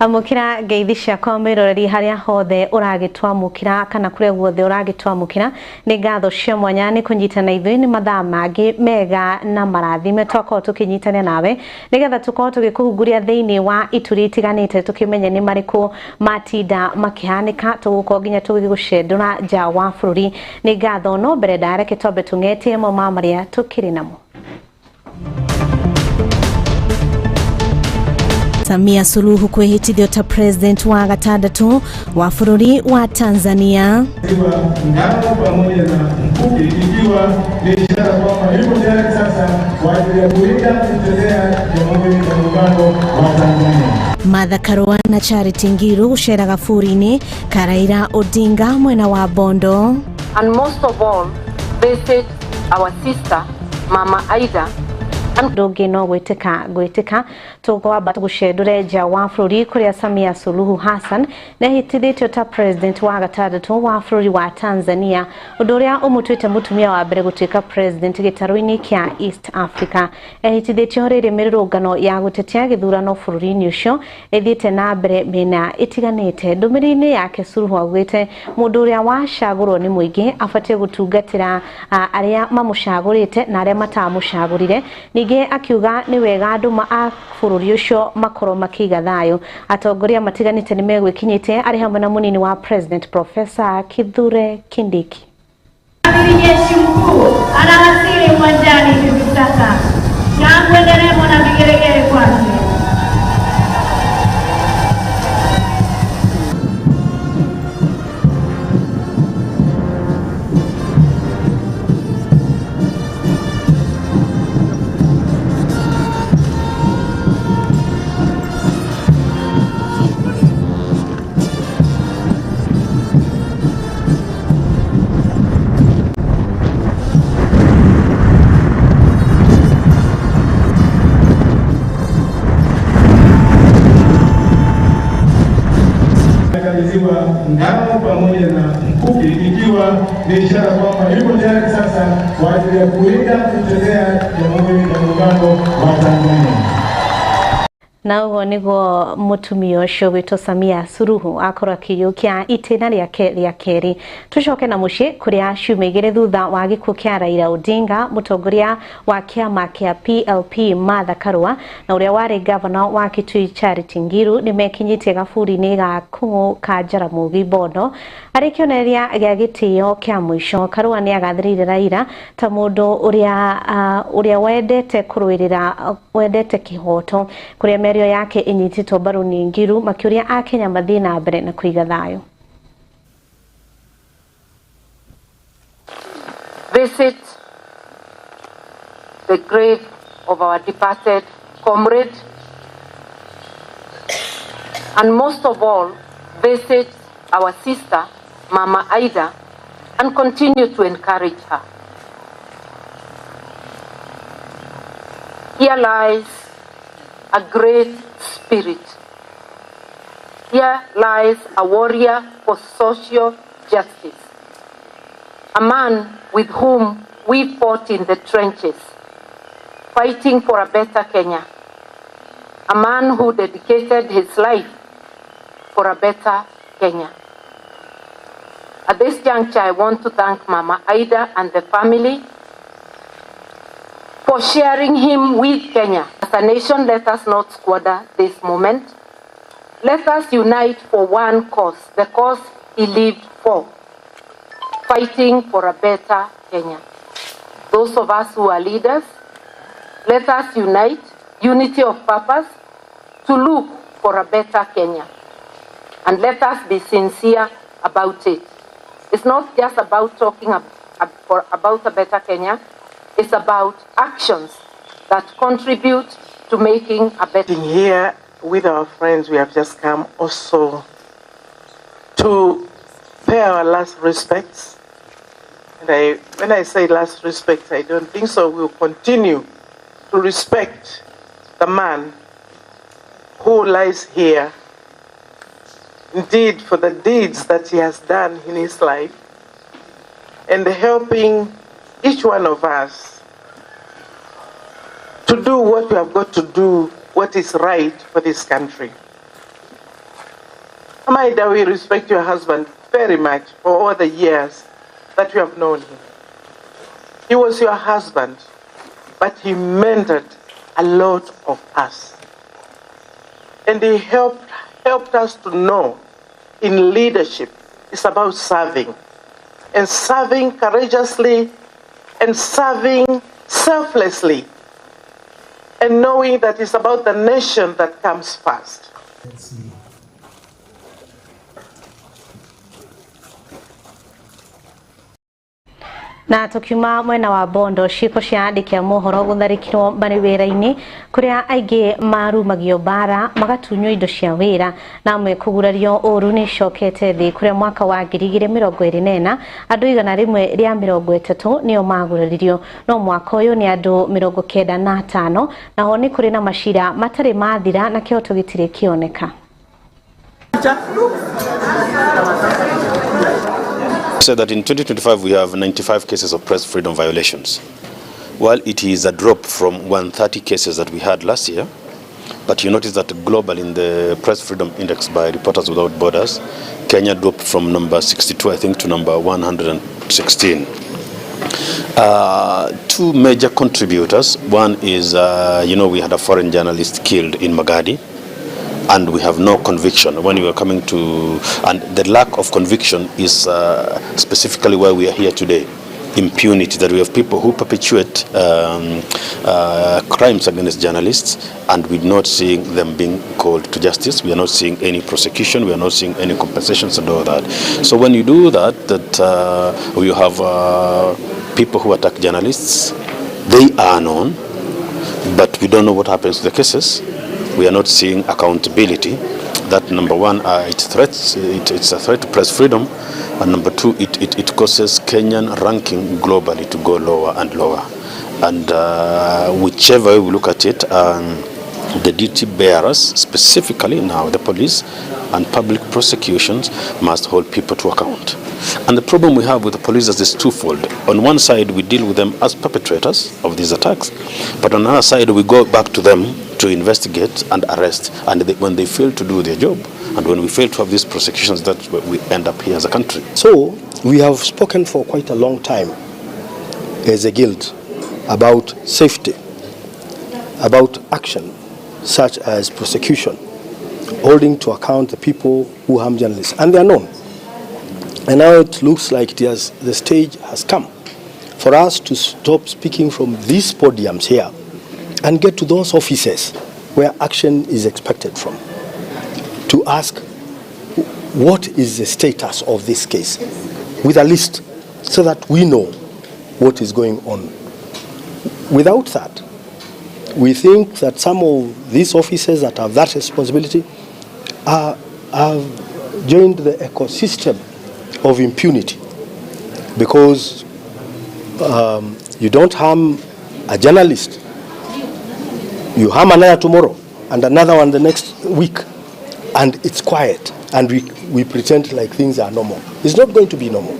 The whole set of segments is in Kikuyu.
Amukira ngeithi ciakwa mwiroreri haria hothe uragitwamukira kana kuria guothe uragitwamukira ni ngatho cia mwanya ni kunyitana ithuĩ ni mathaa mangi mega na marathime twakorwo tukinyitana nawe nigetha tukorwo tugikuhunguria thiini wa ituri itiganite tukimenya ni mariku matinda makihanika tugukorwo nginya tugigucendura nja wa bururi. Ni ngatho no mbere ndareke twambe tung'etie mo ma maria tukiri namo. Samia Suluhu kwihitithio ta president wa gatandatu wa bururi wa Tanzania. Ngao pamoja na mkuki ikiwa ni ishara kwamba yuko tayari sasa kwa ajili ya kulinda kutetea Jamhuri ya Muungano wa Tanzania. Martha Karua na Charity Ngiru gucera gaburi-inĩ ka Raila Odinga mwena wa Bondo. And most of all, visit our sister Mama Aida. Ndungi no gwitika gwitika tugwamba tugucendure nja wa bururi kuria Samia Suluhu Hassan nehitithitio ta president wa gatandatu wa bururi wa Tanzania, undu uria umutwite mutumia wa mbere gutuika president gitaru-ini kia East Africa. Ehitithitio riri mirurungano ya gutetia githurano bururi-ini ucio ithiite na mbere miena itiganite. Ndumiriri-ini yake Suluhu augite mundu uria wacagurwo ni muingi abatie gutungatira aria mamucagurite na aria matamucagurire. Ningĩ akiuga nĩ wega andũ a bũrũri ũcio makorwo makĩiga thayũ. Atongoria matiganĩte nĩ megwĩkinyĩte arĩ hamwe na mũnini wa president Professor Kithure Kindiki. Amiri Jeshi Mkuu anawasili uwanjani hivi sasa. Shangwe, nderemo na vigelegele kwake. Ngao pamoja na mkuki ikiwa ni ishara kwamba yuko tayari sasa kwa ajili ya kulinda kutetea Jamhuri ya Muungano wa Tanzania. Na uguo niguo mutumia ucio gwitwo Samia Suluhu akorwo akiyukia itĩna rĩake rĩa kerĩ. Tucoke na muciĩ kuria ciumia igĩrĩ thutha wa gĩkuũ kĩa Raila Odinga, mũtongoria wa kĩama kĩa PLP Martha Karua na ũrĩa warĩ gavana wa Kitui Charity Ngiru nĩmekinyĩtie gaburi-inĩ ga Kung'u ka Jaramogi Bondo arĩ kĩonereria gĩa gĩtĩo kĩa mũico. Karua nĩagathĩrĩirie Raila ta mũndũ ũrĩa wendete kũrũĩrĩra wendete kĩhoto, kũrĩa mĩario yake inyitĩtwo mbaru nĩ Ngiru makĩũria akenya mathiĩ na mbere na kũiga thayũ. Visit the grave of our departed comrade, and most of all, visit our sister Mama Aida and continue to encourage her. Here lies a great spirit. Here lies a warrior for social justice, a man with whom we fought in the trenches, fighting for a better Kenya, a man who dedicated his life for a better Kenya. At this juncture, I want to thank Mama Aida and the family for sharing him with Kenya. As a nation, let us not squander this moment. Let us unite for one cause, the cause he lived for, fighting for a better Kenya. Those of us who are leaders, let us unite, unity of purpose, to look for a better Kenya. And let us be sincere about it. It's not just about talking about a better Kenya. It's about actions that contribute to making a better. Here with our friends, we have just come also to pay our last respects. And when I say last respects, I don't think so. We'll continue to respect the man who lies here, indeed, for the deeds that he has done in his life and helping each one of us to do what we have got to do, what is right for this country. Maida, we respect your husband very much for all the years that we have known him. He was your husband, but he mentored a lot of us. And he helped us to know in leadership it's about serving. And serving courageously and serving selflessly. And knowing that it's about the nation that comes first. Let's see. Na tukiuma mwena wa Bondo ciiko cia andĩki a mohoro gũtharĩkĩrwo marĩ wĩra-inĩ kũrĩa aingĩ marumagio mbara magatunywo indo cia wĩra na amwe kũgurario ũru nĩ icokete thĩ kũrĩa mwaka wa 2024 andũ 130 nĩo maguraririo no mwaka ũyũ nĩ andũ 95 naho nĩ kũrĩ na macira matarĩ mathira na kĩhoto gĩtirĩ kĩoneka. Said that in 2025 we have 95 cases of press freedom violations. While it is a drop from 130 cases that we had last year, but you notice that globally in the Press Freedom Index by Reporters Without Borders, Kenya dropped from number 62, I think, to number 116. Two major contributors. One is, we had a foreign journalist killed in Magadi, and we have no conviction when we are coming to, and the lack of conviction is specifically why we are here today. Impunity, that we have people who perpetuate crimes against journalists, and we're not seeing them being called to justice. We are not seeing any prosecution. We are not seeing any compensations and all that. So when you do that, you have people who attack journalists. They are known, but we don't know what happens to the cases. We are not seeing accountability. That number one, it's a threat to press freedom, and number two, it causes Kenyan ranking globally to go lower and lower. And whichever way we look at it, the duty bearers, specifically now the police and public prosecutions, must hold people to account. And the problem we have with the police is twofold. On one side, we deal with them as perpetrators of these attacks, but on the other side, we go back to them to investigate and arrest. And when they fail to do their job, and when we fail to have these prosecutions, that's where we end up here as a country. So we have spoken for quite a long time as a guild about safety, about action such as prosecution, holding to account the people who harm journalists, and they are known. And now it looks like the stage has come for us to stop speaking from these podiums here and get to those offices where action is expected from, to ask what is the status of this case with a list so that we know what is going on. Without that, we think that some of these officers that have that responsibility have joined the ecosystem of impunity, because you don't harm a journalist, you harm another tomorrow and another one the next week, and it's quiet, and we pretend like things are normal. It's not going to be normal.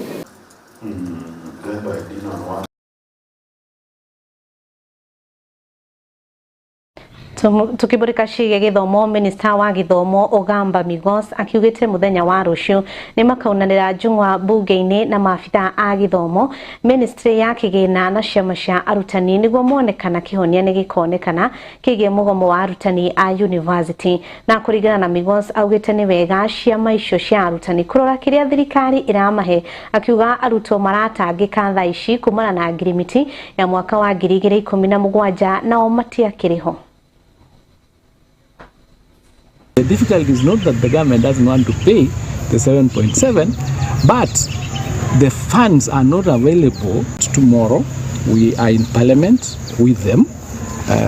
Tukimurika ciĩgiĩ gĩthomo, minista wa gĩthomo Ogamba Migos akiugĩte mũthenya wa rũciũ nĩ makaunanĩra njung'wa bunge-inĩ na maabitha a gĩthomo, ministry ya kĩgĩna na ciama cia arutani nĩguo mone kana kĩhonia nĩ gĩkonekana kĩgiĩ mũgomo wa arutani a university. Na kũringana na Migos, augĩte nĩ wega ciama icio cia arutani kũrora kĩrĩa thirikari ĩramahe, akiuga arutwo maratangĩka thaa ici kumana na ngirimiti ya mwaka wa 2017 nao matiakĩrĩ ho. The difficulty is not that the government doesn't want to pay the 7.7, but the funds are not available. Tomorrow we are in Parliament with them,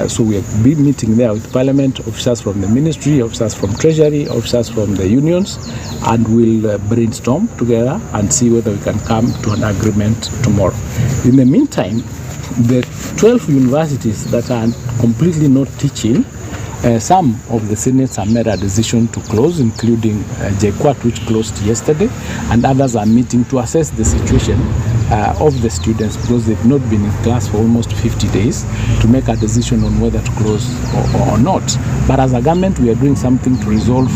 so we will be meeting there with Parliament, officers from the ministry, officers from Treasury, officers from the unions, and we'll brainstorm together and see whether we can come to an agreement tomorrow. In the meantime, the 12 universities that are completely not teaching, some of the senates have made a decision to close, including JKUAT, which closed yesterday, and others are meeting to assess the situation of the students, because they've not been in class for almost 50 days, to make a decision on whether to close or not. But as a government, we are doing something to resolve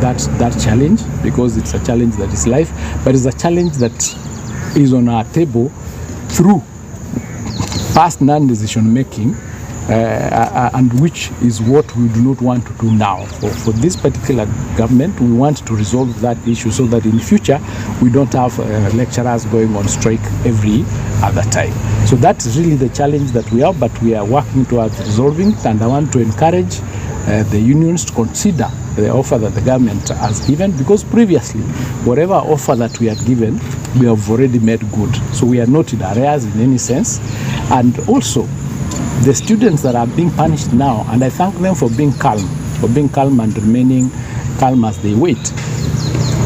that challenge, because it's a challenge that is life, but it's a challenge that is on our table through past non-decision making, and which is what we do not want to do now. For this particular government, we want to resolve that issue so that in future we don't have lecturers going on strike every other time. So that's really the challenge that we have, but we are working towards resolving it, and I want to encourage the unions to consider the offer that the government has given, because previously, whatever offer that we had given, we have already made good. So we are not in arrears in any sense. And also, the students that are being punished now, and I thank them for being calm and remaining calm as they wait.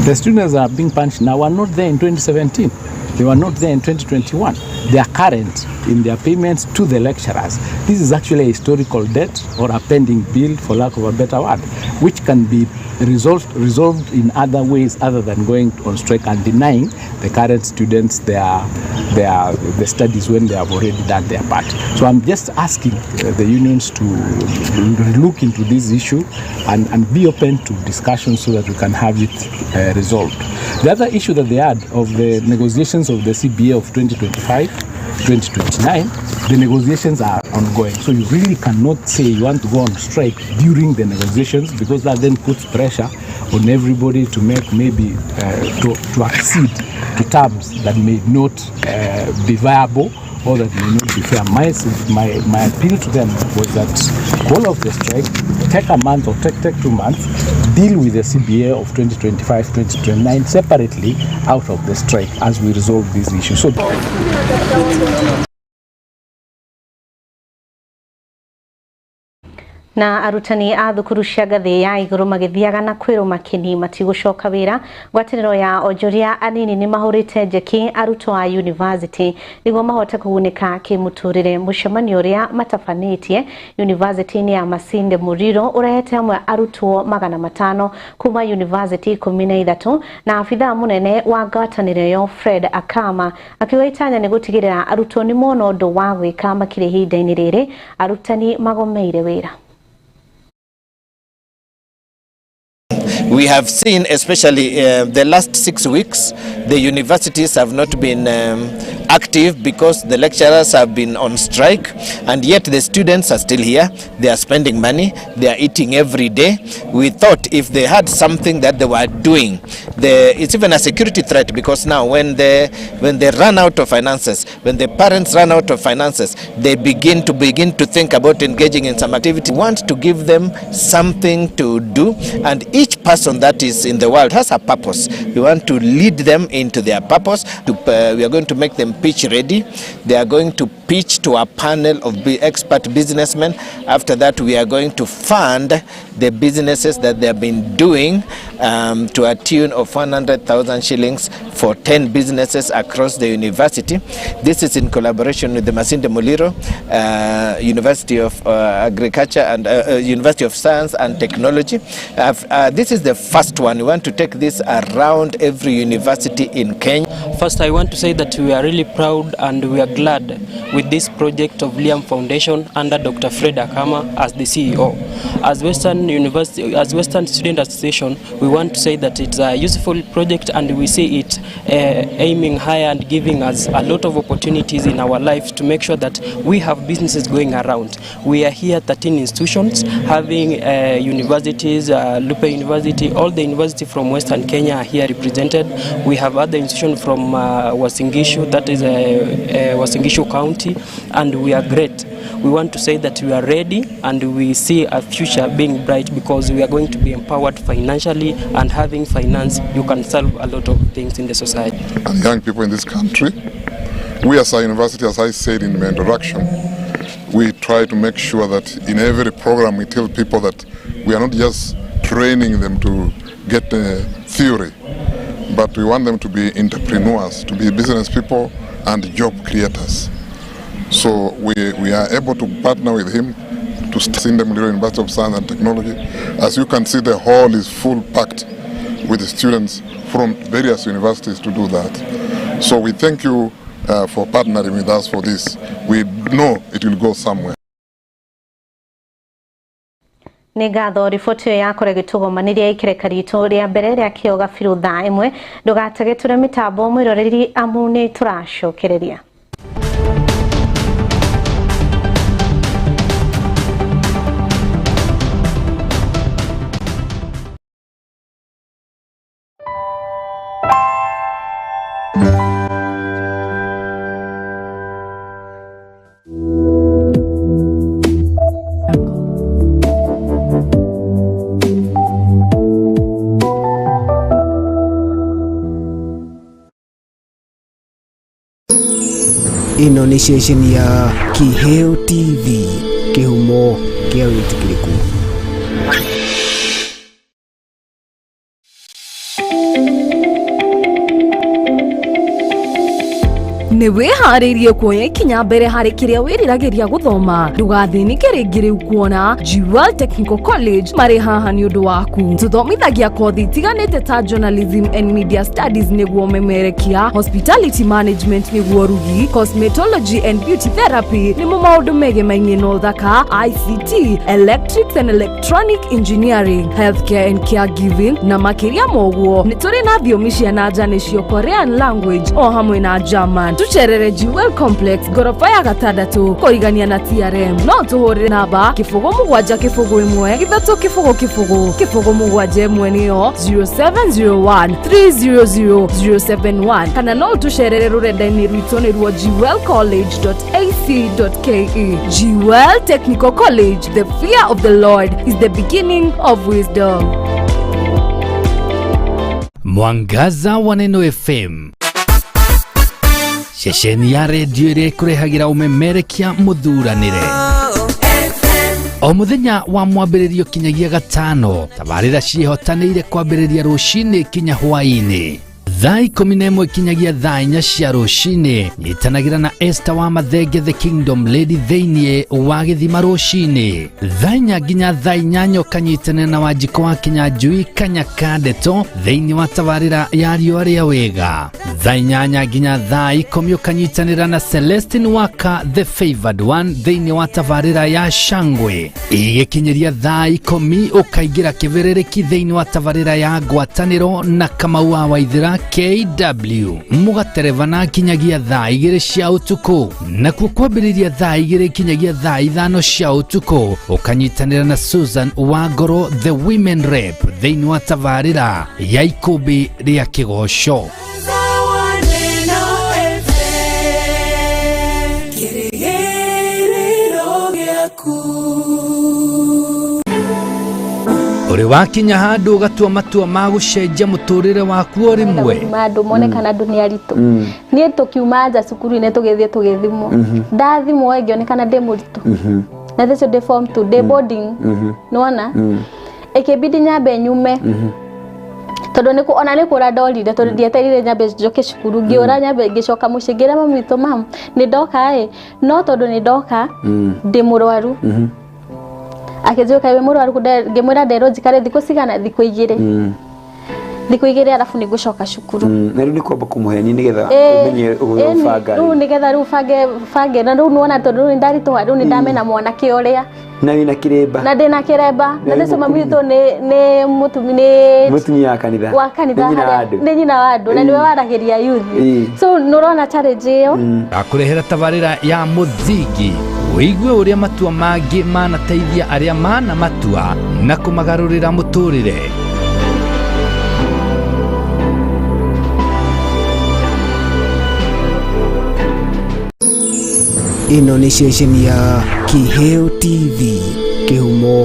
The students that are being punished now were not there in 2017. They were not there in 2021. They are current in their payments to the lecturers. This is actually a historical debt or a pending bill, for lack of a better word, which can be resolved in other ways other than going on strike and denying the current students the studies when they have already done their part. So I'm just asking the unions to look into this issue and be open to discussion so that we can have it resolved. The other issue that they had of the negotiations of the CBA of 2025, 2029, the negotiations are ongoing. So you really cannot say you want to go on strike during the negotiations, because that then puts pressure on everybody to make maybe to accede to terms that may not be viable or that may not be fair. My appeal to them was that call off the strike, take a month or take 2 months, deal with the CBA of 2025, 2029 separately out of the strike as we resolve this issue. So na arutani a thukuru cia ngathĩ ya igũrũ magĩthiaga na kwĩrwo makĩni matigũcoka wĩra. Ngwatanĩro ya onjoria anini nĩ mahũrĩte njeki arutwo a university nĩguo mahote kũgunĩka kĩmũtũrĩre. Mũcemanio ũrĩa matabanĩtie university-inĩ ya Masinde Muliro ũrehete hamwe arutwo 500 kuma university 13 na abithaa mũnene wa ngwatanĩro ĩyo Fred Akama akiuga itanya nĩ gũtigĩrĩra arutwo nĩ mona ũndũ wa gwĩka makĩria ihinda-inĩ rĩrĩ arutani magomeire wĩra. We have seen, especially the last 6 weeks, the universities have not been active because the lecturers have been on strike, and yet the students are still here. They are spending money, they are eating every day. We thought if they had something that they were doing, it's even a security threat, because now when they run out of finances, when the parents run out of finances, they begin to think about engaging in some activity. We want to give them something to do, and each person that is in the world has a purpose. We want to lead them into their purpose. We are going to make them pitch ready. They are going to pitch to a panel of expert businessmen. After that, we are going to fund the businesses that they have been doing to a tune of 100,000 shillings for 10 businesses across the university. This is in collaboration with the Masinde Muliro University of Agriculture and University of Science and Technology. This is the first one. We want to take this around every university in Kenya. First, I want to say that we are really proud and we are glad with this project of Liam Foundation under Dr. Fred Akama as the CEO. As Western University, as Western Student Association, we want to say that it's a useful project, and we see it aiming higher and giving us a lot of opportunities in our life to make sure that we have businesses going around. We are here 13 institutions, having universities, Lupe University, all the university from Western Kenya are here represented. We have other institutions from Uasin Gishu, that is Uasin Gishu County, and we are great. We want to say that we are ready, and we see a future being bright because we are going to be empowered financially, and having finance, you can solve a lot of things in the society. And young people in this country, we as a university, as I said in my introduction, we try to make sure that in every program we tell people that we are not just training them to get the theory, but we want them to be entrepreneurs, to be business people and job creators. So we are able to partner with him to Masinde Muliro University of Science and Technology. As you can see, the hall is full packed with students from various universities to do that. So we thank you, for partnering with us for this. We know it will go somewhere. Nĩ ngatho riboti ĩyo yakorwo ĩgĩtũgomanĩria ikereka ritũ rĩa mbere rĩa kĩoga biru thaa ĩmwe. Ndũgategetũre mĩtambo mwĩroreri amu nĩ tũracokereria. Ĩno nĩ ceceni ya Kiheo TV, kĩhumo kĩa wĩtĩkĩrĩku. Nĩ wĩharĩirie kuoya ikinya mbere harĩ kĩrĩa wĩriragĩria gũthoma. Ndũgathĩnĩke rĩngĩ rĩu kuona Jewel Technical College marĩ haha nĩ ũndũ waku. Tũthomithagia kothi itiganĩte ta journalism and media studies nĩguo memerekia, hospitality management nĩguo rugi, cosmetology and beauty therapy nĩmo maũndũ megemainie na ũthaka, ICT, electrics and electronic engineering, healthcare and caregiving na makĩria ma ũguo nĩ tũrĩ na thiomi cia na nja nĩcio Korean language o hamwe na German. Tucerere Jewel Complex ngoroba ya gatandatũ kũrigania na TRM. No tũhũrĩre namba 0 7 0 1 3 0 0 0 7 1 nĩyo 0701 300 071 kana no ũtũcerere rũrenda-inĩ rwitũ nĩruo jewelcollege.ac.ke. Jewel Technical College, the fear of the Lord is the beginning of wisdom. Mwangaza wa Neno FM, ceceni ya redio ĩrĩa ĩkũrehagĩra ũmemerekia mũthuranĩre o mũthenya wa mwambĩrĩrio kinyagia gatano. Tabarĩra ciĩhotanĩire kwambĩrĩria rũcinĩ kinya hwaĩ-inĩ thaa 11 kinyagia thaa 4 cia rũcinĩ. Nyitanagĩra na Esther wa Mathenge, the Kingdom Lady, thĩinĩ wa gĩthima rũcinĩ thaa 4 nginya thaa 8. Ũkanyitanĩra na Wanjikũ wa Kinyanjui Kanyaka Ndeto thĩinĩ wa tabarĩra ya riũa rĩa wega. Thaa 8 nginya thaa 10 ũkanyitanĩra na Celestine Waka, the favored one, thĩinĩ wa tabarĩra ya Shangwe. Igĩkinyĩria thaa 10 ũkaingĩra kĩbĩrĩrĩki thĩinĩ wa tabarĩra ya ngwatanĩro na Kamau wa Waithĩra KW, mũgaterebana kinyagia thaa 2 cia ũtukũ. Nakuo kwambĩrĩria thaa 2 kinyagia thaa 5 cia ũtukũ ũkanyitanĩra na Susan Wangoro, the women rep, thĩinĩ wa tabarĩra ya ikũmbĩ rĩa kĩgoco. Ũrĩ wakinya handũ ũgatua matua ma gũcenjia mũtũrĩre waku o rĩmwe? Andũ mone kana andũ nĩ aritũ. Niĩ tũkiuma nja cukuru-inĩ tũgĩthiĩ tũgĩthimwo, ndathimwo ngĩonekana ndĩ mũritũ, na thaa icio ndĩ form 2, ndĩ boarding, nĩwona ĩkĩmbidi nyambe nyume tondũ nĩ ona nĩ kũra ndorire tondũ ndieterire nyambe njoke cukuru. Ngĩũra nyambe ngĩcoka mũciĩ ngĩra mami witũ, "Mam, nĩ ndoka ĩ, no tondũ nĩ ndoka ndĩ mũrwaru." Akĩnjũka, "Wĩ mũrwaru?" Ngĩmwĩra, "Nderwo njikare thikũ cigana, thikũ 2, thikũ 2 arabu nĩ ngũcoka cukuru." Na rĩu nĩ kwamba kũmũhenia nĩgetha ũmenye ũgũbanga. Rĩu nĩgetha rĩu bange bange na rĩu nĩwona tondũ rĩu nĩndaritũha, rĩu nĩndamena mwanake ũrĩa na wĩna kĩremba. Na ndĩna kĩremba, na Na thĩcio wĩ mami witũ nĩ mũtumi nĩ mũtumia wa kanitha. Wa kanitha. Nĩ nyina wa harĩa- andũ. Nĩ nyina wa andũ na nĩwe waragĩria youth. So nĩũrona challenge ĩyo. Akũrehera tabarĩra ya mũthingi wĩigue ũrĩa matua mangĩ manateithia arĩa mana matua na kũmagarũrĩra mũtũrĩre. Ĩno nĩ ceceni ya Kiheo TV, kĩhumo.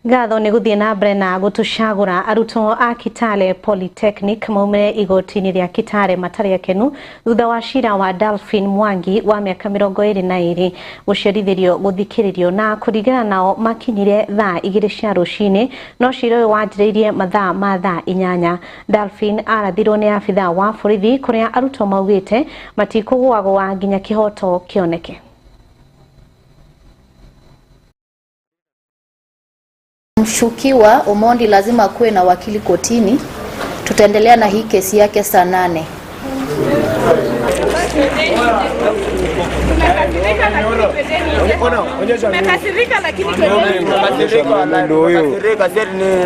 Ngatho nĩ gũthiĩ na mbere na gũtũcagũra. Arutwo a Kitale Polytechnic maumire igoti-inĩ rĩa Kitale matarĩ akenu thutha wa cira wa Dalphin Mwangi wa mĩaka 22 gũcerithĩrio gũthikĩrĩrio, na kũringana nao makinyire thaa 2 cia rũcinĩ, no cira ũyũ wanjĩrĩirie mathaa ma thaa 8. Dalphin arathirwo nĩ abithaa wa borithi kũrĩa arutwo maugĩte matikũgũagũa nginya kĩhoto kĩoneke. Mshukiwa Omondi lazima akuwe na wakili kotini. Tutaendelea na hii kesi yake saa 8. Tumekasirika lakini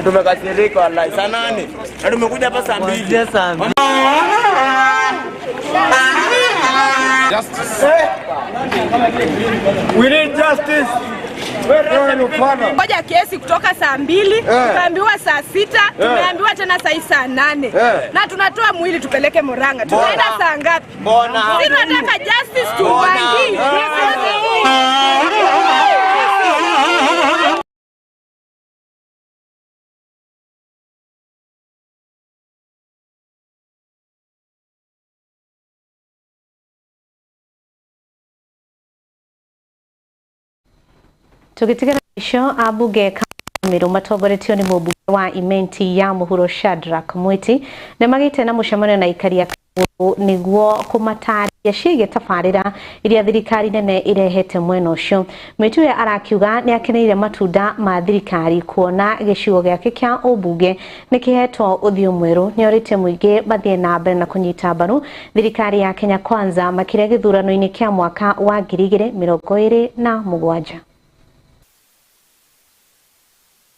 tumekasirika saa 8 na tumekuja hapa saa 2. Justice. We need justice. Ngoja kesi kutoka saa 2, tukaambiwa saa 6, tumeambiwa tena saa 8. Na tunatoa mwili tupeleke Murang'a. Tunaenda saa ngapi? Sisi tunataka justice tu Mwangi. Tugitigana icio, ambunge Meru matongoretio nĩ mũmbunge wa Imenti ya Mũhuro Shadrack Mwiti nĩ magĩte na mũcemanio na aikari a Kagũrũ nĩguo kũmatarĩria ciĩgiĩ tabarĩra iria thirikari nene ĩrehete mwena ũcio. Mwiti ũyũ arakiuga nĩ akeneire matunda ma thirikari kuona gĩcigo gĩake kĩa ũmbunge nĩ kĩhetwo ũthiũ mwerũ. Nĩ orĩtie mũingĩ mathiĩ na mbere na kũnyita mbaru thirikari ya Kenya Kwanza makĩria gĩthurano-inĩ kĩa mwaka wa 2027.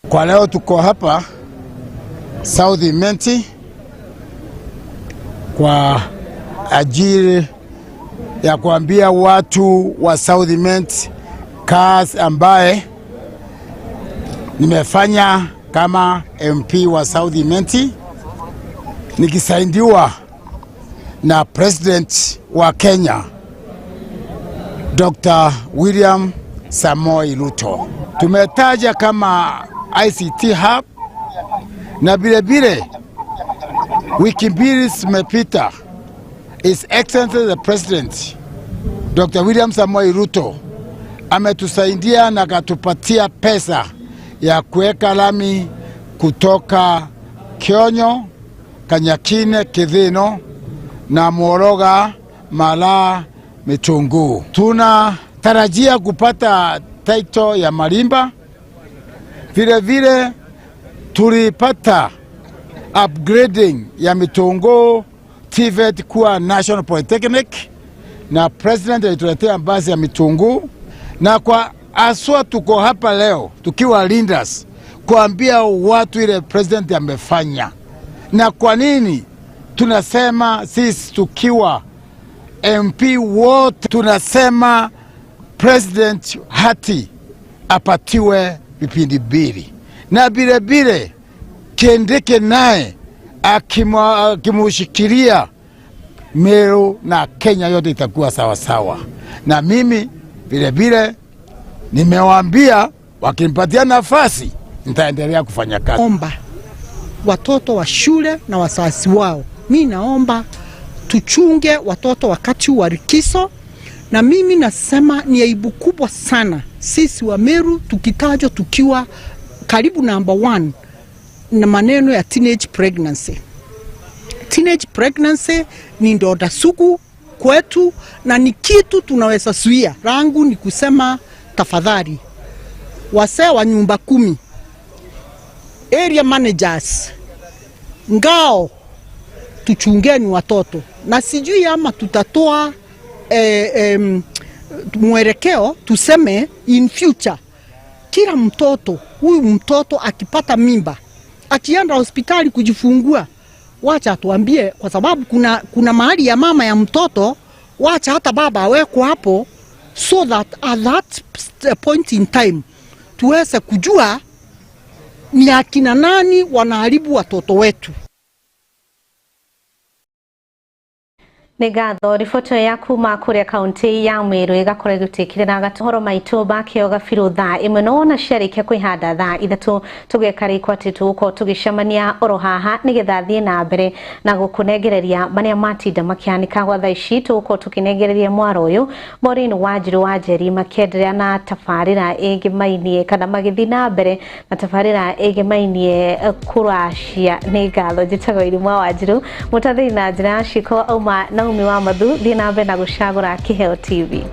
Kwa leo tuko hapa South Imenti kwa ajili ya kuambia watu wa South Imenti kazi ambaye nimefanya kama MP wa South Imenti nikisaidiwa na President wa Kenya Dr. William Samoei Ruto. Tumetaja kama ICT Hub na vile vile wiki mbili zimepita, His Excellency the President Dr. William Samoei Ruto ametusaidia na akatupatia pesa ya kuweka lami kutoka Kionyo, Kanyakine, Kithino na Moroga, Malaa, Mitunguu. Tunatarajia kupata title ya Marimba. Vile vile tulipata upgrading ya Mitunguu TVET kuwa National Polytechnic, na President alituletea basi ya Mitunguu. Na kwa aswa tuko hapa leo tukiwa leaders kuambia watu ile President amefanya. Na kwa nini tunasema sisi tukiwa MP wote tunasema President hati apatiwe vipindi mbili, na vile vile Kindiki naye akimushikilia Meru na Kenya yote itakuwa sawa sawa. Na mimi vile vile nimewaambia wakinipatia nafasi nitaendelea kufanya kazi. Omba watoto wa shule na wazazi wao, mimi naomba tuchunge watoto wakati wa likizo. Na mimi nasema ni aibu kubwa sana sisi wa Meru tukitajwa tukiwa karibu number 1 na maneno ya teenage pregnancy. Teenage pregnancy ni ndoda sugu kwetu na ni kitu tunaweza zuia. Rangu ni kusema tafadhali, wasee wa nyumba 10, area managers, ngao, tuchungeni watoto. Na sijui ama tutatoa mwelekeo tuseme in future kila mtoto, huyu mtoto akipata mimba akienda hospitali kujifungua, wacha tuambie, kwa sababu kuna mahali ya mama ya mtoto, wacha hata baba awekwe hapo, so that at that point in time tuweze kujua ni akina nani wanaharibu watoto wetu. Nĩ ngatho. Riboti ya kuma kũrĩa kaunti ya Meru ĩgakorwo ĩgĩtwĩkĩrĩra gatũhoro maitũ bakĩo gabirũ thaa 1 no wona ciarĩkia kwĩhanda thaa 3 tũgekarĩkwo atĩ tũgũkorwo tũgĩcemania oro haha nĩgetha thiĩ na mbere na gũkũnengereria marĩa matinda makĩhanĩka gwa thaa ici. Tũgũkorwo tũkĩnengereria mwaro ũyũ Maureen Wanjiru wa Njeri makĩenderea na tabarĩra ĩgĩmainie kana magĩthiĩ na mbere na tabarĩra ĩgĩmainie kũracia. Nĩ ngatho. Njĩtagwo Irima Wanjiru mũtathĩi na njĩra ya ciko auma Naomi wa Mathu. Thiĩ na mbere na gũcagũra Kĩheo TV.